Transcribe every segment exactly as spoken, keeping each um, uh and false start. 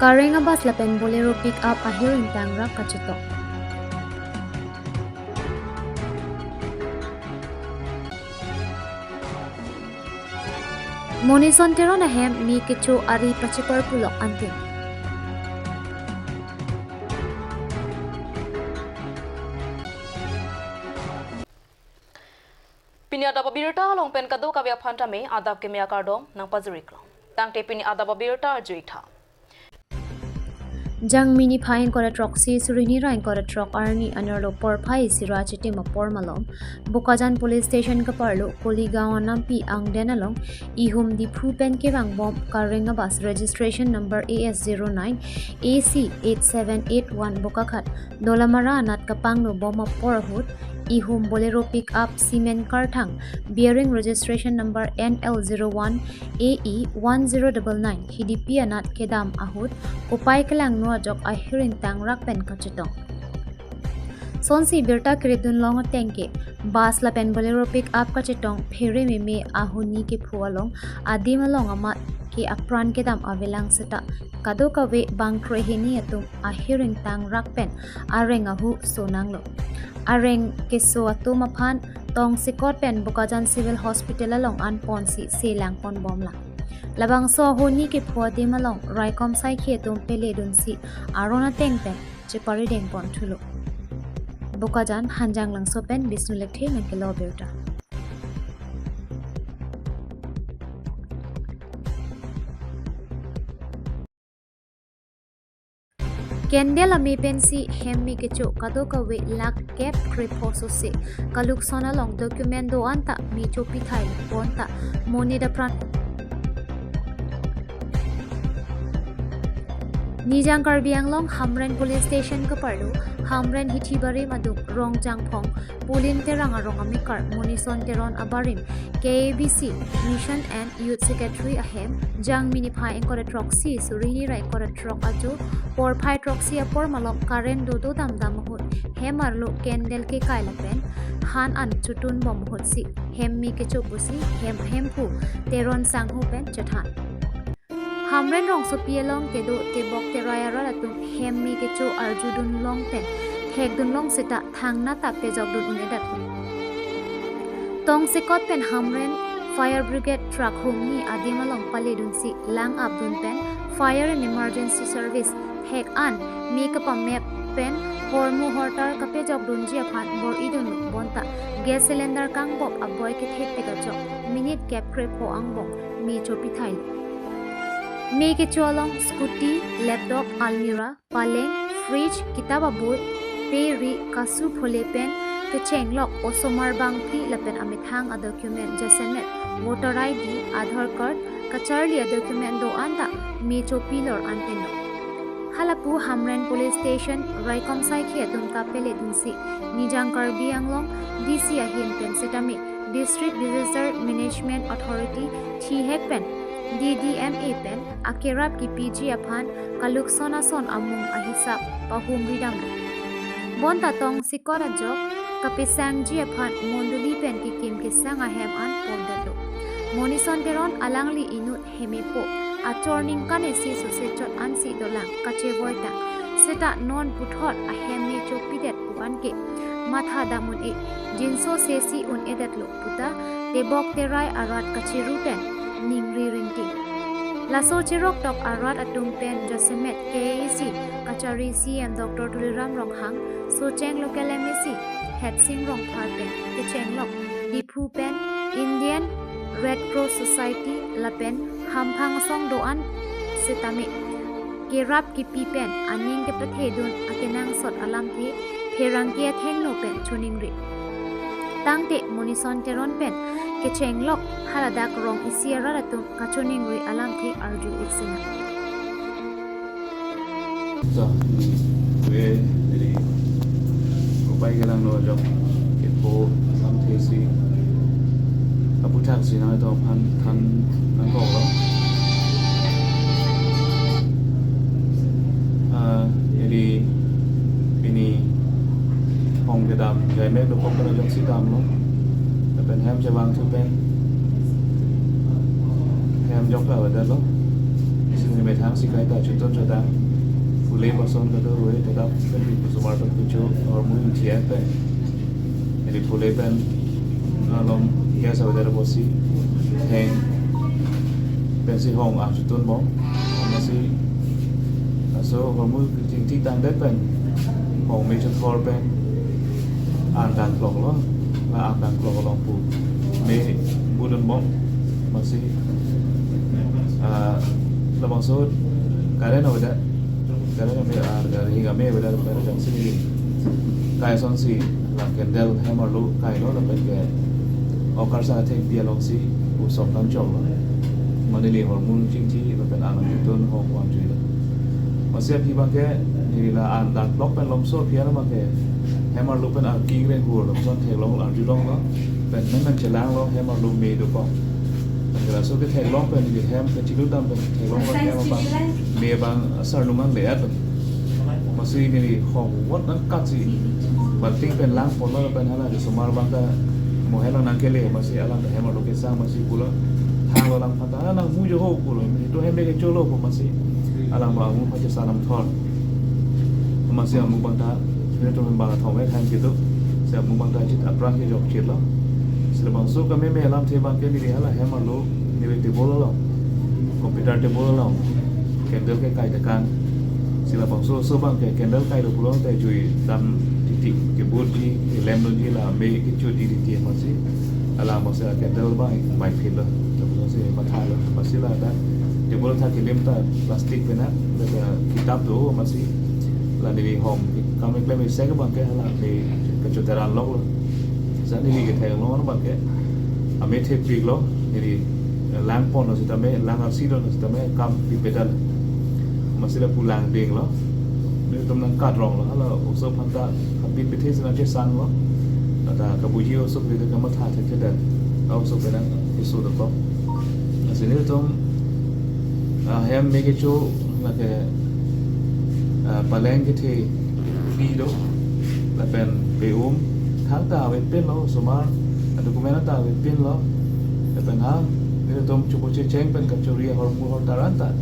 Kareng a-bus lapen Bolero pickup ahir ingtang rak kachetong. Monison Teron ahem me kecho ari pachipar pulok antin. Pini adap abirta along pen kadokave aphan tame adap keme akardom nangpajiriklo. Tangte pini adap abirta arju-ik tha. Jangmi niphai ingkoi ra throksi suri hini ra ingkoi ra throk arni anerlo porphai isi ra chitim apor malom Bokajan Police Station kaparlo Koligaon anampi angden along ihum Diphu pen kevangbom Kareng a-bus registration number A S zero nine A C eight seven eight one Bokakhat Dolamara anat kapangnobom apor ahut ihum Bolero pickup cement karthang bearing registration number N L zero one A E one zero double nine Hidipi anat kedam ahut kopai kelangno ajok ahir ingtang rak pen kachetong. Sonsi birta kiridun long ateng ke bus lapen Bolero pickup kachetong phere meme ahuni kepho along adim along amat ke apran kedam avelang seta kadokave bangkrehini atum ahir ingtang rak pen areng ahu sonanglo. Areng keso atum aphan tongsekot pen Bokajan Civil Hospital along anponsi selangponbomlang. Labangso ahuni kepho adim along raikom saikhi atum peledunsi aron ateng pen cheparidengpon thulo. Bokajan Hanjanglangso pen Bishnu Lekthe nangkelo birta. Candle ame pensi hem me kecho kadokave lakh kep krepho sose kalukson along document do-an ta me chopi thailo bonta monit apran. Nijang Karbi Anglong Hamren Police Station kaparlo Hamren Hithi Barim adung Rongjangphong Pulin Terang arong amekar Monison Teron abarim K A B C Mission and Youth Secretary ahem Jangmi niphai ingkoi ra throksi suri hini ra ingkoi ra throk ajo porphai throksi apor malom current dodo damdam ahut hem arlo candle kekai lapen han an chotunbom ahutsi hem me kecho pusi hem hemphu Teron sangho pen chethan. Hamren rongsopi along kedo Tebok Terai arat atum hem me kecho arjudun long pen thekdun long seta thangnatta pejokdun un-edet. Tongsekot pen Hamren Fire Brigade truck hongni adim along paledunsi lang apdun pen Fire and Emergency Service thek an me kapamep pen hormu hortar kapejokdunji aphan bor-idunlo bonta gas cylinder kangbop aboi kethepik ajok minute kep krepho angbong me chopi thailo. Me kecho along scooty, laptop, almirah, paleng, fridge, kitap aboi, peri, kasu phole pen kechenglok osomar bangphli lapen amethang adocument jasemet voter I D, Aadhaar card, kacharli adocument do-an ta me chopi lor an penlo. Halapu Hamren Police Station raikom saikhi atum ta peledunsi Nijang Karbi Anglong D C ahin pen setame District Disaster Management Authority thihek pen D D M A pen akerap kipiji aphan kalukson ason amung ahisap pahumridamlo. Bonta tongsekot ajok kapesangji aphan mondoli pen kekim kesang ahem an pondetlo. Monison Teron alangli inut hemepo achor ningkan isi sose chot ansi dolang kachevoitang seta non puthot ahem me chopidet pu anke matha dam un-e, jinso sesi un-edetlo puta Tebok Terai arat kachiru pen ningri ringting. Laso cheroktok arat atum pen jasemet K A A C kachari C E M Doctor Tuliram Ronghang, Socheng Local M A C Headsing Rongphar pen kechenglok Diphu pen Indian Red Cross Society lapen hamphang asong do-an setame kerap kipi pen aning kepathedun akenangsot alamthe pherangke athengno pen choningri. Tangte Monison Teron pen kechenglok haladak rong isi arat atum kachoningri alamthe arju-ik sinang. So, we, jadi, kopai kelangno ajok kepho alamthe si aputhaksi nangtum aphan than nangkoklo. Ah, jadi pini hong kedam jaimek dokok pen ajoksi damlo. Lapen hem chevangthu pen hem jokta avedet lo. Sini methang si kaita chutun chadang. Phule pason kado roi tadap pen di kusumar pen kuchu hormu inchiat pen. Jadi phule pen ngalom ya saudara bosi heng pensi hong ah chutun bom. Masi aso hormu chingthitang det pen hong me chuthor pen an dangklok lo, la an dangklok along pu me budun bom. Masi ah, labangso karen avedet, karen ave, ah, karen hing ame avedet, karen jangsi ni kai asonsi la candle hem arlo kailo lapen ke okar sa thengpi alongsi usok dam choklo. Mane neli hormu chingthi lapen an dangtun hong vangjuilo. Masi aphi abangke neli la an dangklok pen lomso aphi an abangke hem arlo pen arki reng hur lomson theklong arjulonglo. Pen men men chelanglo hem arlo me dokok. Pen laso ketheklong pen neli hem kachiludam pen theklonglo hem abang me abang asarnung an le-etlo. Masi neli hong vot nangkatsi balting pen lang ponlo pen hala kesomar abangta mo helang nangkele masi alang hem arlo kesang masi pulo. Thanglo lang phanta alang mu jo ho pulo. Itu hem de kecholo pu masi alang ba mu phache salam thor. Masi amu abangta, nelitum hem abang athom et hem kedo. Si amu abangta chit apran kejok chitlo. Si labangso kame me alamthe abangke neli hala hem arlo neli table along, computer table along candle kekai tekang. Si labangso oso abangke candle kailo pulote jui dam titik kebut ji, kelemdun ji la me kechut ji titi masi alang masi candle abang bai phitlo. Labangso si mathalo. Masi ladak table athak kelim ta plastic pen na, ladak kitap do masi la neli hong kam keklem isek abangke hala me kachoteran loklo. Sa neli ketheklong abangke ame thepiklo, neli lang ponlo sitame, lang arsi lo sitame kam pipedal. Masi lapu lang denglo. Nelitum nangkatronglo, hala oso aphanta apin pithe si nangchesanglo. Lata kabuji oso pili kamatha thekthedet. A oso penang iso dokok. Lasi nelitum ah, hem me kecho lake ah, paleng kethe pi do lapen pe-um thangta avepinlo, osomar adocument ta avepinlo. Lapen ha nelitum chopo checheng pen kachori ahormu ahortar anta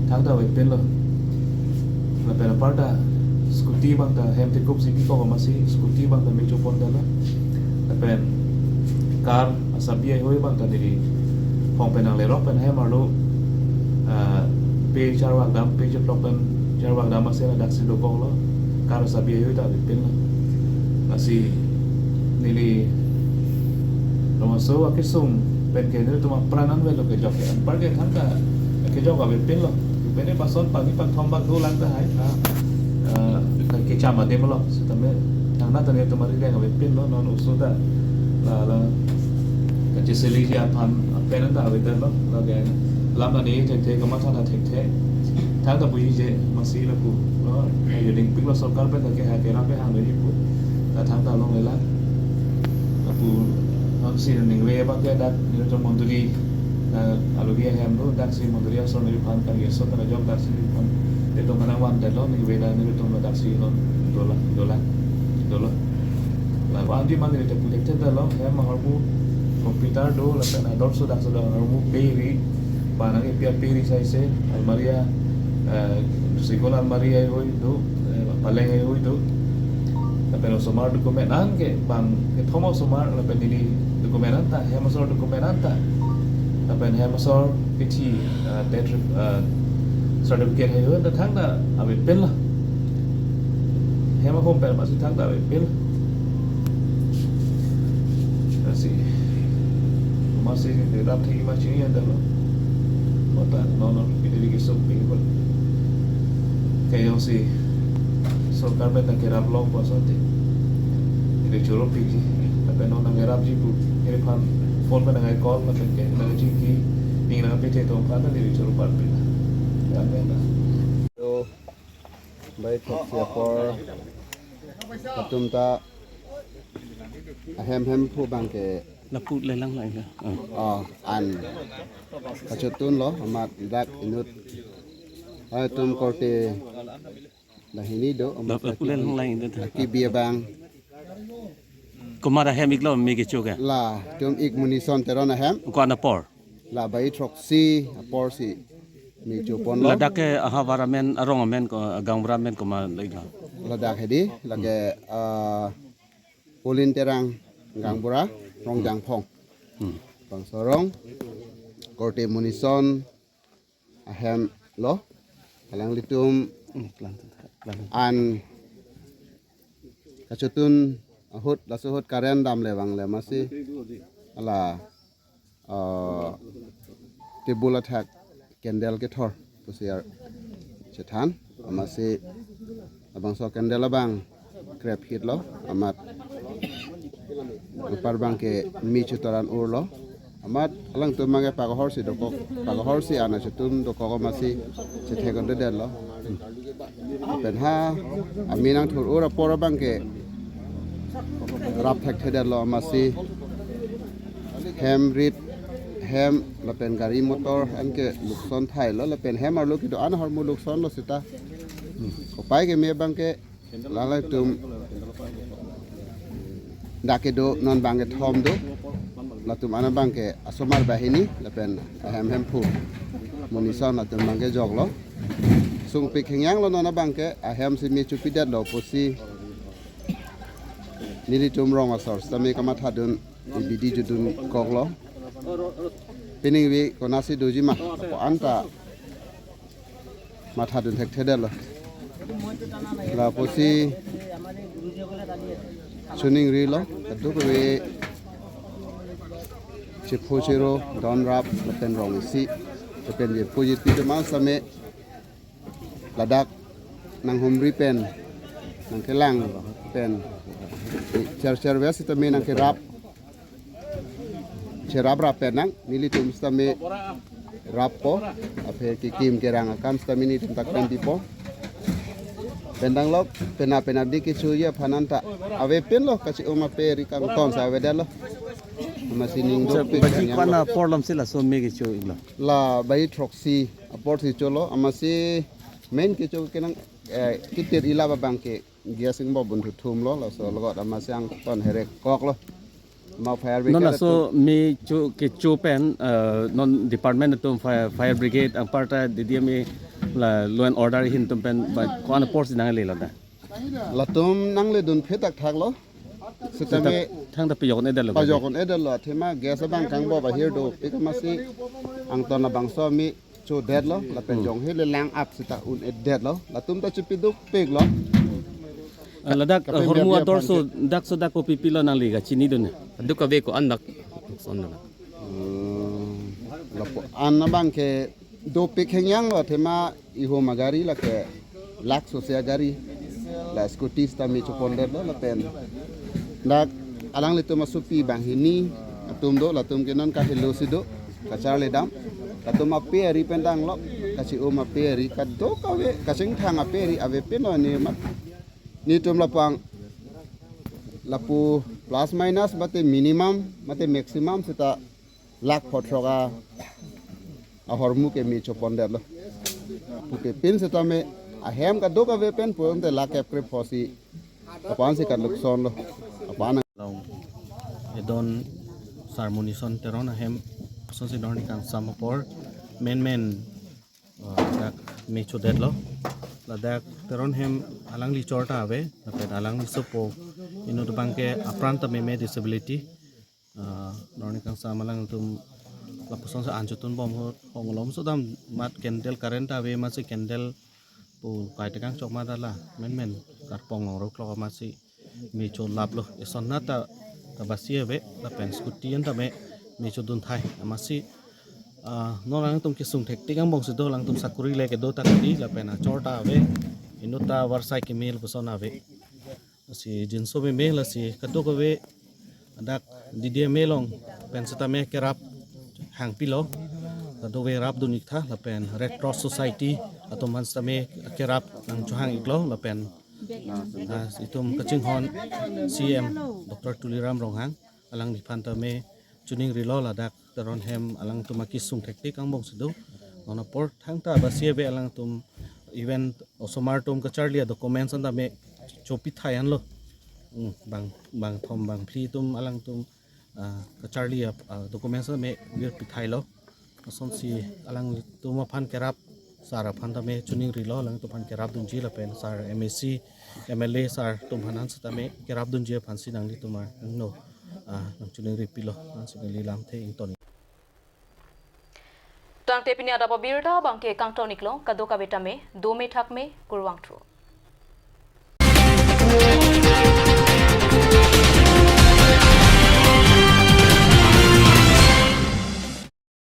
thangta avepinlo. Lapen aparta scooty abangta hem tekupsi bikok masi scooty abangta me chopontanglo. Lapen car asabi ahoi abangta neli hong pen nanglerok pen hem arlo ah, pe charvak dam, pe choplok pen charvak dam masi ladaksi dokoklo. Car asabi ahoi ta avepinlo. Lasi neli labangso akesung penke nelitum apran an avelo kejok ke anparke thangta kejok avepinlo. Pene pason pagi pathom bak dolang tahai. Ah, ah, kecham ademlo. Sitame thangnat ta nelitum arideng avepinlo, non oso ta la la kacheseli ji aphan pen ta avedetlo. Lake lam ta ne thekthe, kamatha ta thekthe. Thangta puji je masi lapu lo, ayo dingpiklo sorkar pen ta ke ha kerap ke hang ji pu. Ta thangta longlelang. Lapu nangsi ningve abangke dak nelitum mondoli, ah, alogi ahem do, daksi mondoli asor neliphan kali asor kali ajok daksi neliphan. Nelitum manang vandetlo, ningve ta nelitum daksi non dola, dola, dolo. La vangji ma neli tepu thekthedetlo, hem ahormu computer do, lapen ador sodak sodak ahormu pe ri, panang ipia pe ri saise, almari a, eh, single almari ahoi do, eh, paleng ahoi do. Lapen osomar document an ke bang kethom osomar lapen neli document anta, hem asor document anta. Lapen hem asor kethi, eh, death rep-, eh, certificate ahoi ta thangta avepinlo. Hem ahom pen masi thangta avepin. Lasi masi de dam thek masi ni ada lo. Mata non non pini di kisuk pini pun. Kayak si sorkar pen ta kerap long puas nanti. Neli choro piji. Tapi non nangkerapji pu. Neliphan phone pen nang call lapen ke nangchingki. Ning nangpethe tong aphan neli choro parpin. Amen. Hello. Bai throksi apor atum ta ahem hem phu abangke. Lapu lelang lang ya. Ah. Oh, an kachotun lo amat dak inut. Hai atum korte dahini do amat lapu lelang lang inut. Aki bi abang. Komat ahem iklo me kecho ke? La, atum ik Munison Teron ahem. Ko-an apor? La bai throksi apor si Mi chopon lo. Ladak ke ahavar amen, arong amen ko, gaonbura amen komat lake? Ladak hedi, lake, ah, Polin Terang gaonbura, Rongjangphong. Hmm. Bangso arong, Korte Monison ahem lo, alanglitum Hmm, pelan, pelan. an kachotun ahut, laso ahut current damle vangle amatsi, hala, ah, table athak candle kethor pusi ar chethan, amatsi labangso candle abang krep hit lo, amat anpar abang ke mi chotoran ur lo, amat alangtum abang ke pakahorsi dokok, pakahorsi ana chotun dokok amatsi chethek-un-edet lo. Pen ha, ami nangthur ur apor abang ke rap thekthedet lo amatsi hem rit, hem lapen gari motor anke lukson thai lo, lapen hem arlo kedo-an ahormu lukson lo seta. Kopai keme abang ke, latum dak kedo non abang kethom do. Latum an abang ke asomar banghini lapen ahem hemphu Monison, latum abang ke joklo. Sungpik hengyang lo non abang ke, ahem si mi chopidet lo pusi nelitum rong asor sitame kamathadun, ibidi judun koklo. Piningve konatsi doji ma, lapu anta mathadun thekthedet lo. Lapusi choningrilo, kadokave chepho chero, don rap lapen rong isi, lapen jepho jepi atum an sitame ladak nanghumri pen, nangkelang pen, chercher ves sitame nangkerap, cherap rap pen nang, nelitum sitame rappo, aphi kekim kerang akam sitame nelitum tak pen pipo. Pen danglok, pena pena di kechoji aphan anta avepin lo, kachi-um ape ri kangton si avedetlo. Amatsi ning Sir, dopik baji kanyang ko-an lo. Apor lam si laso mi kecho-iklo? La baji throksi apor si cholo, amatsi main kecho kenang, eh, kitir ila abang ke gas ingbong bun thuthum lo, laso logot amatsi angton herek koklo. Ma fire Non brigade laso atum mi cho kecho pen, eh, non department atum fire, fire brigade anparta D D M A la law and order ahin atum pen ba ko-an apor si nanglelo da? Latum nangledun phetak thaklo. Sitame Seta thangta pejok-un-edet lo. Pejok-un-edet lo, athema gas abang kangbong bahir dopik amatsi angton labangso mi chodet lo, lapen Hmm. jong hele lang ap seta un-edet lo, latum ta chepi dopik lo. Ah, ladak, Kape ah, hormu biar-biar ador so, aphan ke. Dak so dak kopi pilo nangli kachinidun? Kadokave ko-an dak son na. Hmm, lapu an abang ke dopik hengyang lo, athema ihum agari lake Lexus agari, la scooty sitame chopondetlo, lapen dak alanglitum asopi banghini atum do, latum ke non kahelo si do, kacharli dam, latum ape ari pen danglok, kachi-um ape ari, kadokave kachingthang ape ari avepin lo, ne mat netum lapu-an, lapu plus minus mate minimum mate maximum seta lakh pho throk a ahormu ke mi chopondetlo. Puke pin sitame ahem kadokave pen pon te lakh kep krepho si apan si kalukson lo. Apan Long edon Sar Monison Teron ahem asonsi Dorni kangsam apor menmen, uh, dak mi chodetlo. Ladak Teron hem alangli chor ta ave, lapen alangli sopo inut abang ke apran ta meme disability. Ah, Dorni kangsam alangtum lapuson si an chotunbom ahut hong lom so dam mat candle current ta ave amatsi candle pu kai tekang chok mat ala menmen karpong long rok lok amatsi mi cholaplo. Eson nata ta basi ave lapen scooty an tame mi chodun thai amatsi, ah, non alangtum kesung thektik angbong si do, alangtum sakuri le kedo ta kali lapen achor ta ave, inut ta varsai kemil puson ave. Lasi jinso meme lasi kadokave dak D D M A along pen sitame kerap hangpilo. Kadokave rapdun-ik tha lapen Red Cross Society atum aphan sitame kerap nangchohang-iklo lapen, ah, itum kachinghon C M Doctor Tuliram Ronghang alangliphan tame choningrilo ladak Teron hem alangtum akesung thektik angbong si do. Non apor thangta basi ave alangtum even osomar atum kacharli a-documents an tame chopi thai anlo. Hmm, bang, bangthom bangphli atum alangtum, ah, kacharli a, ah, documents tame vir pi thailo. Asonsi alangtum aphan kerap Sir aphan tame choningrilo, alangtum aphan kerap dunji lapen sir M A C, M L A sir atum aphan setame kerap dunji aphansi nanglitum arno, ah, nangchoningripilo, ansi neli lamthe ington. Tangte pini adap abirta abangke kangton-iklo, kadokave tame dome thakme, kurvangthu.